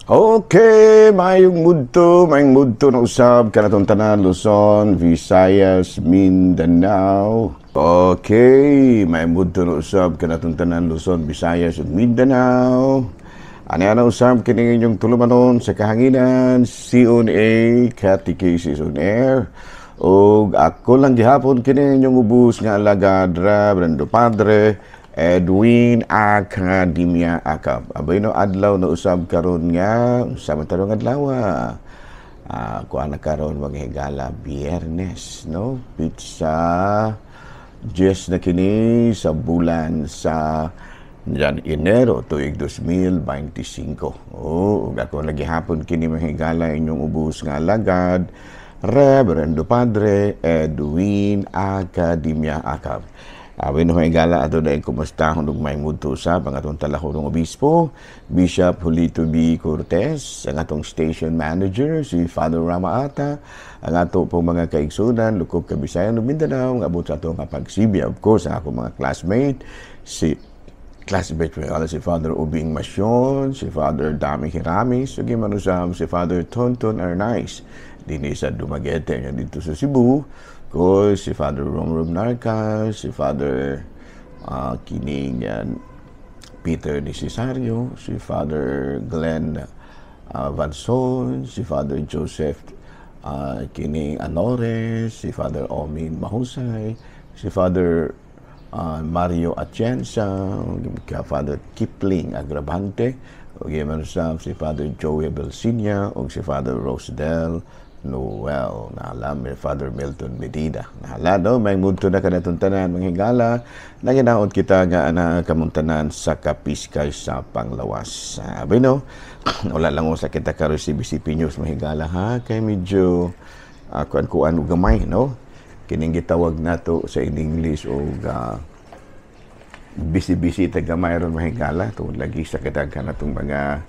Okay, maayong mudto na usab kanatong tanan, Luzon, Visayas, Mindanao. Okay, maayong mudto na usab kanatong tanan, Luzon, Visayas ug Mindanao. Ani ana usab kini inyong tulumanon sa kahanginan, CONA Catechesis on Air. Ug ako lang gihapon kini inyong ubos nga alagad, Reverendo Padre Edwin Academia Acab. Abay no, adlaw na usab karon nga sa matarong adlaw. Kuan na karon, mga higala, Biyernes, no? Petsa 10 na kini sa bulan sa yan, Enero, tuig 2025. Oh, ug ako lagi hapon kini, mga higala, inyong ubos nga alagad, Reverendo Padre Edwin Academia Acab. Awin no higala, ato na kumustahon ug may mudto usab ang atong talahurong obispo, Bishop Julito B. Cortez, ang atong station manager si Father Rama Ata, ang ato pong mga kaigsunan lukop Kabisayan ug Mindanao nga abot sa atong pagsibi. Of course, ang akong mga classmate, si classmate ko si Father Ubing Masyon, si Father Dami Hiramis, ug manusab si Father Tonton Arnaiz dinhi sa Dumaguete nga dito sa Cebu ko, si Father Romrom Narca, si Father kining Peter Di Cesario, si Father Glenn Vanson, si Father Joseph kining Anores, si Father Omin Mahusay, si Father Mario Atienza, ka Father Kipling Agrabante, ug man si Father Joey Belsinia, ug si Father Rosedel Noel. Naalam ni Father Milton Medina. Nahala, no? May mudto na kanatong tanan, mga higala. Naginaot kita nga ana kamuntanan sa kapiskay sa panglawas. Sabi, no? Wala lang sa kita karon CBCP News, mga higala, ha? Kay medyo kuan-kuan og gamay, no? Kining gitawag nato sa in English og busy-busy ta gamay ron, mga higala, tungod lagi sa kadaghan natong mga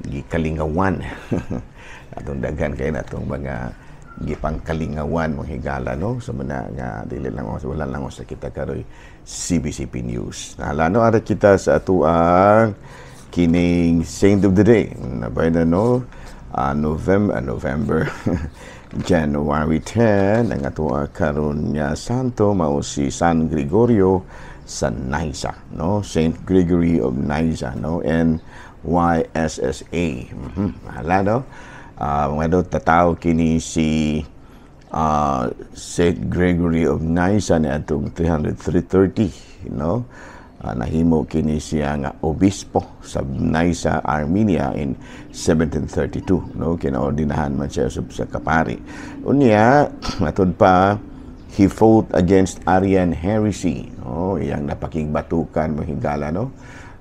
gikalingawan. Atong daghan kay natong mga gipangkalingawan, mga higala, no? So mana nga dili lang, wala lang sa kita karoy CBCP News. Nahala, no, ara kita sa atuang kining Saint of the Day. Nabay na, no, November, January 10 ang atoa karon nga santo mao si San Gregorio sa Nyssa, no? Saint Gregory of Nyssa, no? NYSSA. Hala, no? Mga tataw kini si Saint Gregory of Nyssa ni atong 330, no? Nahimo kini siya nga obispo sa Nyssa, Armenia in 1732, no? Kinaordinahan man siya sa kapari. Unya, matud pa he fought against Arian heresy, no? Iyang napakigbatukan, mga higala, no?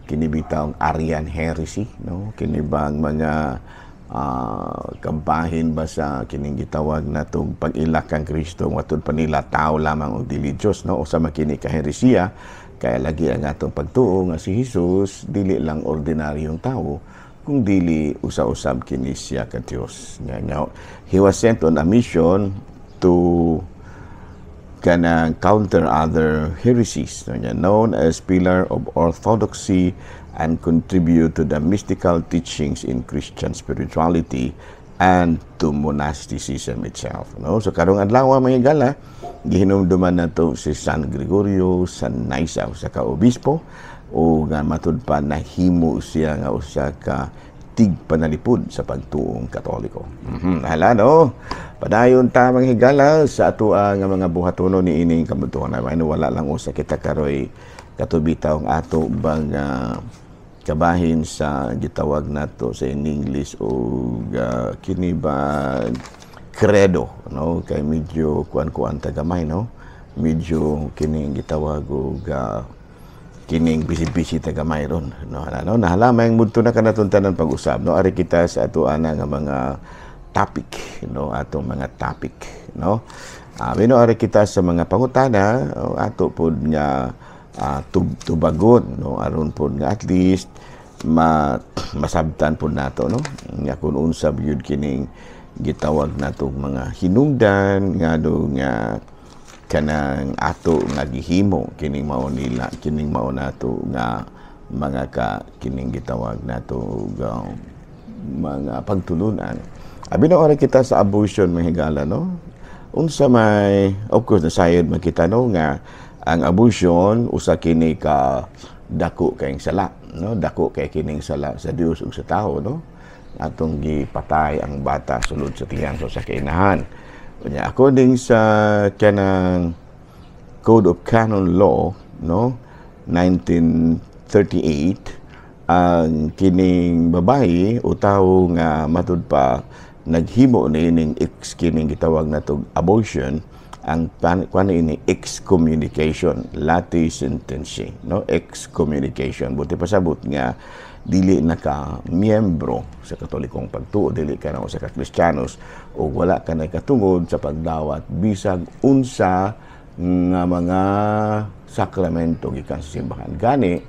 Kini bitawng Arian heresy, no? Kini bang mga kabahin ba sa kining gitawag natong pag-ilak kang Kristo, matud pa nila tao lamang og dili Dios, no? Usa man kini ka heresiya, kaya lagi ang atong pagtuo nga si Jesus dili lang ordinaryong tao kung dili usa-usab kini siya ka Dios. Nya he was sent on a mission to kanang counter other heresies, no, known as pillar of orthodoxy and contribute to the mystical teachings in Christian spirituality and to monasticism itself. No? So karong adlaw, mga higala, gihinumduman nato si San Gregorio sa Nyssa, usa ka obispo o nga matud pa nahimo siya nga usa ka tigpanalipod sa pagtuong Katoliko. Hala, no? Padayon ta, mga higala, sa ato nga mga buhatono ni ining kabudtuhan. Ay, wala lang usa kita karoy katubitaw ang ato bang kabahin sa gitawag nato sa in English o kini ba credo, no? Kay medyo kuan-kuan ta gamay, no? Medyo kining gitawag og kining busy-busy ta gamay ron, no? Ano, nahala, may mudto na kanatong tanan pag-usab, no? Ari kita sa ato ana nga mga topic, no? Atong mga topic, no? No, ari kita sa mga pangutana, ato pod nga tubagon, no? Aron pod nga at least masabtan pod nato, no? Nga kung unsa gyud kining gitawag nato mga hinungdan nga do nga kanang ato nga gihimo kining mao nila kining mao nato nga mga ka kining gitawag nato mga pagtulunan. Abi na ora kita sa abortion, mga higala, no? Unsa may, of course, nasayod man kita, no, nga ang abortion usa kini ka dako kayong sala, no? Dako kay kining sala sa Dios ug sa tao, no? Atong gipatay ang bata sulod sa tiyan sa usa ka inahan. Unya, according sa kanang Code of Canon Law, no, 1938, ang kining babae o tawo nga matud pa naghimo ni ining ex kining gitawag natog abortion, ang kuan ini excommunication latae sententiae, no? Excommunication, buti pasabot nga dili na ka miyembro sa Katolikong pagtuo, dili ka na usa ka Kristiyanos o wala ka na katungod sa pagdawat bisag unsa nga mga sakramento gikan sa simbahan. Gani,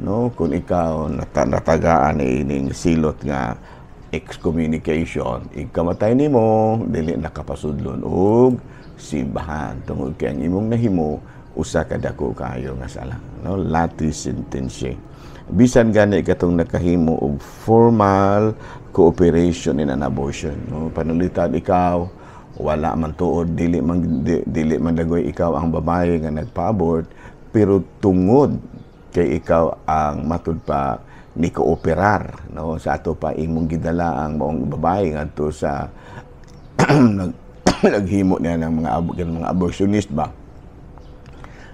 no, kung ikaw natagaan ni ining silot nga excommunication, ikamatay nimo dili nakapasudlon og simbahan tungod kay ang imong nahimo usa ka dako kaayo nga sala, no? Latae sententiae. Bisan gani katong nakahimo og formal cooperation in an abortion, no? Panulitan ikaw wala man tuod, dili man dagoy ikaw ang babae nga nagpa-abort, pero tungod kay ikaw ang matud pa ni kooperar, no, sa ato pa imong gidala ang maong babae ngadto sa naghimo niya ng mga abortionist ba,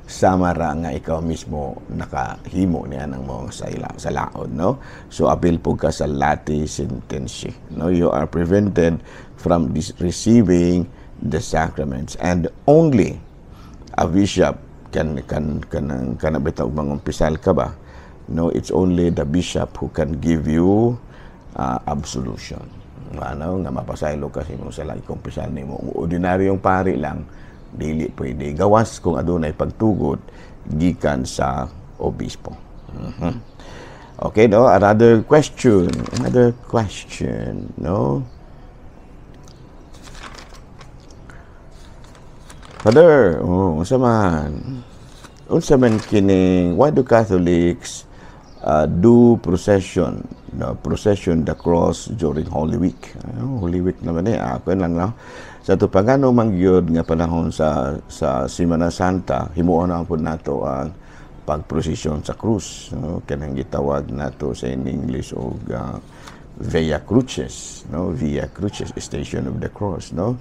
sama ra nga ikaw mismo nakahimo niya ng mga sa laod, no? So apil po ka sa latae sententiae, no? You are prevented from receiving the sacraments, and only a bishop can bitaw mangumpisal ka ba, no? It's only the bishop who can give you absolution, ano, nga mapasaylo ka sa imong sala, ikumpisal nimo. Ordinaryong pari lang dili pwede, gawas kung adunay pagtugot gikan sa obispo. Okay, no? Another question, another question, no? Father, oh, unsa man? Unsa man kining, why do Catholics do procession, no, procession the cross during Holy Week? Oh, Holy Week naman eh, ako lang, no? Sa ato pagano man gyud nga panahon sa Semana Santa, himuon na pud nato ang pagprosesyon sa krus, no? Kanang gitawag nato sa in English og Via Crucis, no? Via Crucis, Station of the Cross, no?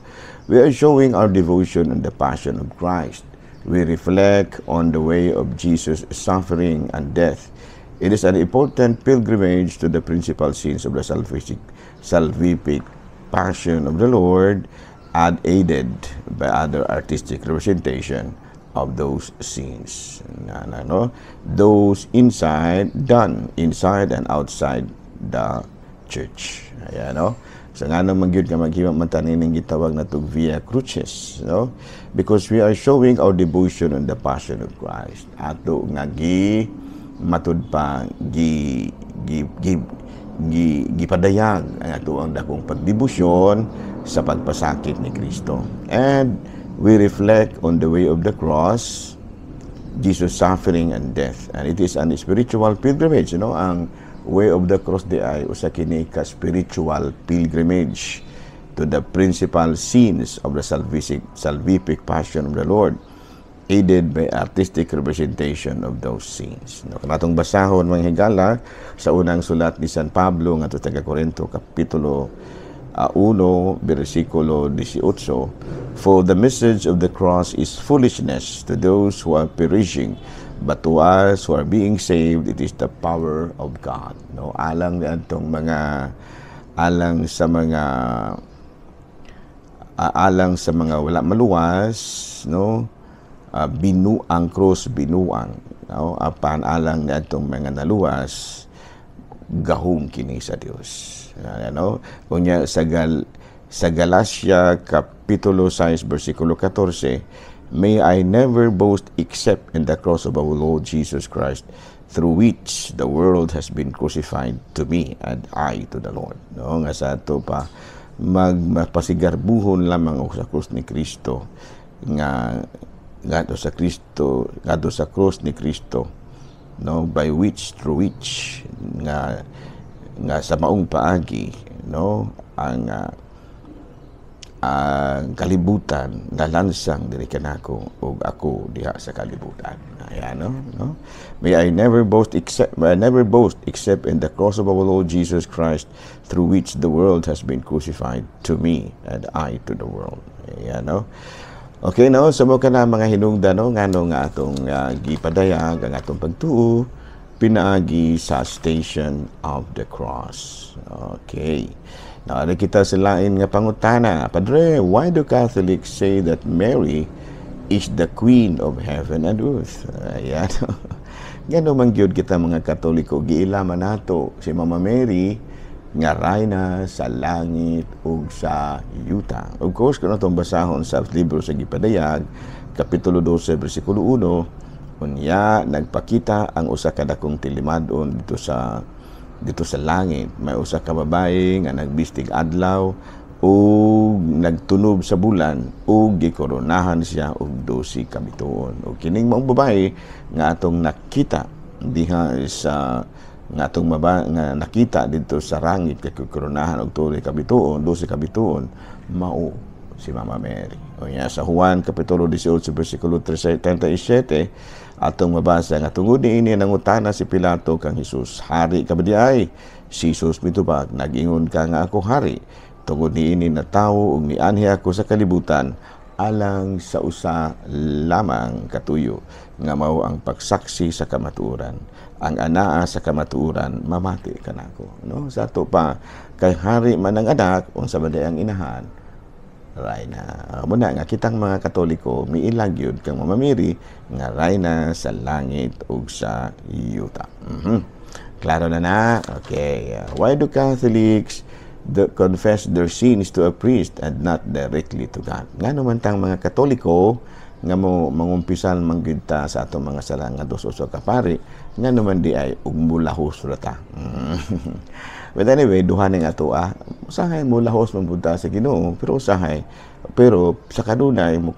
We are showing our devotion and the passion of Christ. We reflect on the way of Jesus' suffering and death. It is an important pilgrimage to the principal scenes of the salvific passion of the Lord, and aided by other artistic representation of those scenes. Na, na, no? Those inside, done inside and outside the church. Ayan, no? So nga naman gyud nga maghimo man taning gitawag na tog Via Crucis, no? Because we are showing our devotion on the passion of Christ. Ato nga gi matud pa gi gi gi, gi gipadayag ang ato ang dakong pagdebosyon sa pagpasakit ni Kristo. And we reflect on the way of the cross, Jesus' suffering and death. And it is an spiritual pilgrimage, you know, ang way of the cross di ay usa kini ka spiritual pilgrimage to the principal scenes of the salvific passion of the Lord, aided by artistic representation of those scenes. No, kanatong basahon, mga higala, sa unang sulat ni San Pablo ngadto taga Korinto, kapitulo 1, bersikulo 18, "For the message of the cross is foolishness to those who are perishing, but to us who are being saved, it is the power of God." No, alang niadtong mga alang sa mga wala maluwas, no, binuang cross binuang, no, apan alang niadtong mga naluwas, gahom kini sa Dios. Ano, kunya sa Galatia kapitulo 6 bersikulo 14, "May I never boast except in the cross of our Lord Jesus Christ, through which the world has been crucified to me and I to the Lord." No, nga sa ato pa magmapasigarbuhon lamang og sa krus ni Kristo, nga ngadto sa Kristo, ngadto sa krus ni Kristo, no, by which, through which nga Nga sa maong paagi, no, ang kalibutan nalansang diri kanako ug ako diha sa kalibutan. Ayan, no, no? May I never boast except in the cross of our Lord Jesus Christ, through which the world has been crucified to me and I to the world. Ayan, no? Okay, no? So mao kana, mga hinungdan, no, ngano nga atong gipadayag ang atong pagtuo pinaagi sa Station of the Cross. Okay. Naa kita sa lain nga pangutana. "Padre, why do Catholics say that Mary is the Queen of heaven and earth?" Ayan. Ngano man gyud kita mga Katoliko giila man nato si Mama Mary nga rayna sa langit ug sa yuta? Of course, kung atong basahon sa libro sa Gipadayag, Kapitulo 12, versikulo 1, unya nagpakita ang usa ka dakong tilimad-on dito sa langit. May usa ka babae nga nagbistig adlaw ug nagtunob sa bulan ug gikoronahan siya og 12 ka bituon. Ug kining maong babae nga atong nakita diha sa nga atong nga nakita didto sa langit kay koronahan og 12 ka bituon, 12 ka bituon, mao si Mama Mary. O ya, sa Juan kapitulo 18 bersikulo 37, atong mabasa nga tungod niini nangutana si Pilato kang Jesus, "Hari ka ba diay?" Si Jesus mitubag, "Nag-ingon ka nga ako hari. Tungod niini natawo ug nianhi ako sa kalibutan alang sa usa lamang katuyo nga mao ang pagsaksi sa kamatuoran. Ang anaa sa kamatuoran mamati kanako." No, sa ato pa, kay hari man ang anak, unsa ba ang inahan? Rayna. Muna nga kitang mga Katoliko miila gyud kang Mama Mary nga rayna sa langit ug sa yuta. Klaro na na? Okay. Why do Catholics confess their sins to a priest and not directly to God? Ngano man tang mga Katoliko nga mo mangumpisal man gyud ta sa atong mga sala ngadto sa usa ka pari, ngano man diay ug mulahos ra ta? But anyway, duha ning ato ah. Usahay mulahos man pud ta sa Ginoo, pero usahay, pero sa kanunay mo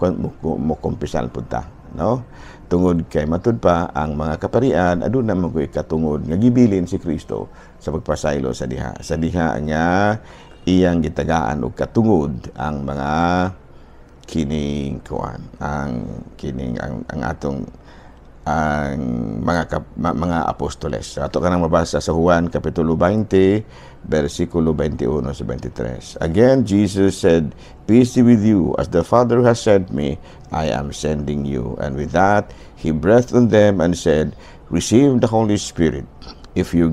kumpisal pud ta, no? Tungod kay matud pa ang mga kaparian aduna man koy katungod nga gibilin si Kristo sa pagpasaylo sa diha nga iyang gitagaan og katungod ang mga kining kuan, ang kining ang atong ang mga kap, mga apostoles. Ato kanang mabasa sa Juan kapitulo 20 bersikulo 21 sa 23. Again Jesus said, "Peace be with you. As the Father has sent me, I am sending you." And with that, he breathed on them and said, "Receive the Holy Spirit. If you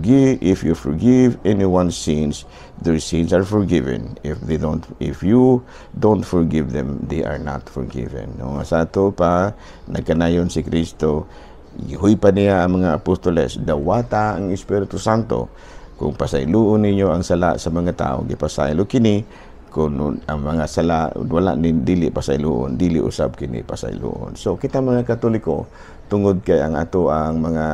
forgive anyone's sins, their sins are forgiven. If they don't, if you don't forgive them, they are not forgiven." No, sa ato pa, nagkanayon si Kristo, gihuy pa niya ang mga apostoles, "Dawata ang Espiritu Santo. Kung pasayloon ninyo ang sala sa mga tao, gipasaylo kini. Kung ang mga sala wala ni dili pasayloon, dili usab kini pasayloon." So kita mga Katoliko, tungod kay ang ato ang mga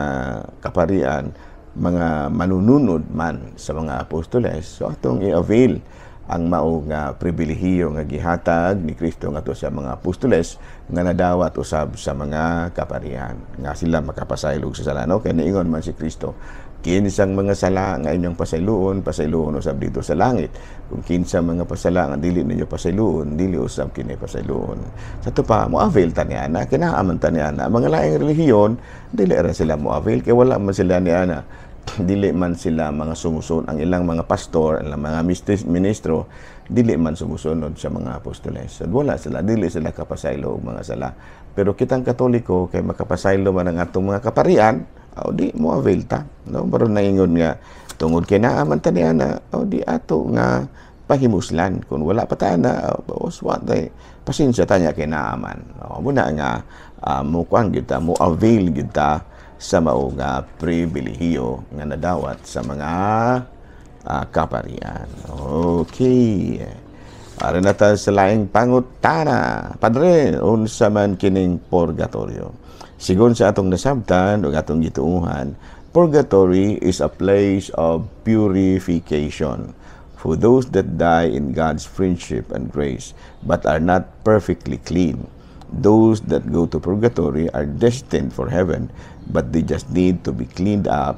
kaparian mga manununod man sa mga apostoles, so atong i-avail ang mao nga pribilehiyo nga gihatag ni Kristo ngadto sa mga apostoles nga nadawat usab sa mga kaparian nga sila makapasaylo sa sala, no? Kay niingon man si Kristo, "Kinsang mga sala nga inyong pasayloon, pasayloon usab dito sa langit. Kung kinsa mga pasala nga dili ninyo pasayloon, dili usab kini pasayloon." Sa ato pa, mo avail ta niya na kinaaman ta niya na mga laing relihiyon, dili ra sila mo avail kay wala man sila niya na, dili man sila mga sumusunod, ang ilang mga pastor, ang ilang mga ministro, dili man sumusunod sa mga apostoles. So, wala sila, dili sila kapasaylo og mga sala. Pero kitang Katoliko, kay makapasaylo man ang atong mga kaparian, o di mo avail ta, no? Pero naingon nga tungod kay naa man ta niya na, o di ato nga pahimuslan. Kung wala pa ta na, uswa tay, pasensya ta niya kay naa man. O, muna nga mo kuan gyud ta, mo avail gyud ta sa mao nga pribilehiyo nga nadawat sa mga kaparian. Okay. Ari na ta sa laing pangutana. "Padre, unsa man kining purgatorio?" Sigon sa atong nasabtan ug atong gituohan, purgatory is a place of purification for those that die in God's friendship and grace but are not perfectly clean. Those that go to purgatory are destined for heaven, but they just need to be cleaned up.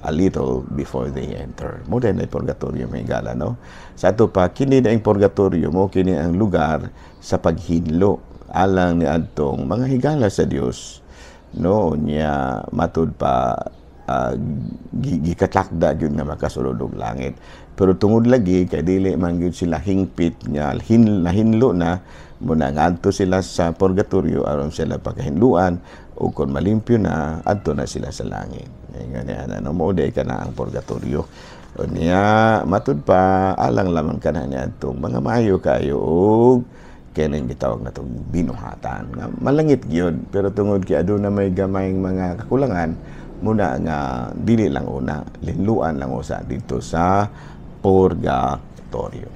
a little before they enter. Mao na purgatorio, mga higala, no? Sa ato pa, kini na ang purgatorio mo, kini ang lugar sa paghinlo alang ni adtong mga higala sa Dios, no? Nya matud pa gikatlakda gyud nga makasulod og langit, pero tungod lagi kay dili man gyud sila hingpit nga nahinlo na muna, ngadto sila sa purgatorio aron sila pagkahinluan, ug kon malimpyo na, adto na sila sa langit. Ingon niya, ano mo day kana ang purgatorio. Unya matud pa, alang lamang kana niadtong mga maayo kayo og kining gitawag natong binuhatan nga malangit gyud, pero tungod kay aduna may gamayng mga kakulangan muna nga dili lang una, linluan lang usa dito sa purgatorio.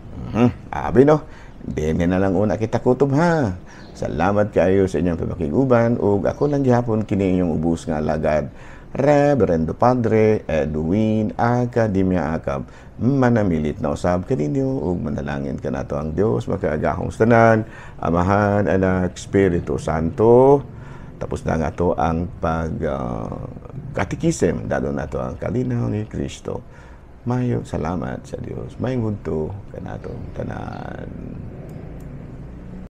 Abi no, dinhi na lang una kita kutob, ha. Salamat kaayo sa inyong pagpakig-uban ug ako lang gihapon kini inyong ubos nga alagad, Reverendo Padre Edwin Academia Acab. Manamilit na usab kaninyo ug manalangin kanato ang Dios makaagahong tanan, Amahan, Anak, Espiritu Santo. Tapos na nga to ang pag katikisem, dado na to ang kalinaw ni Kristo. Mayo salamat sa Dios. Maayong udto kanatong tanan.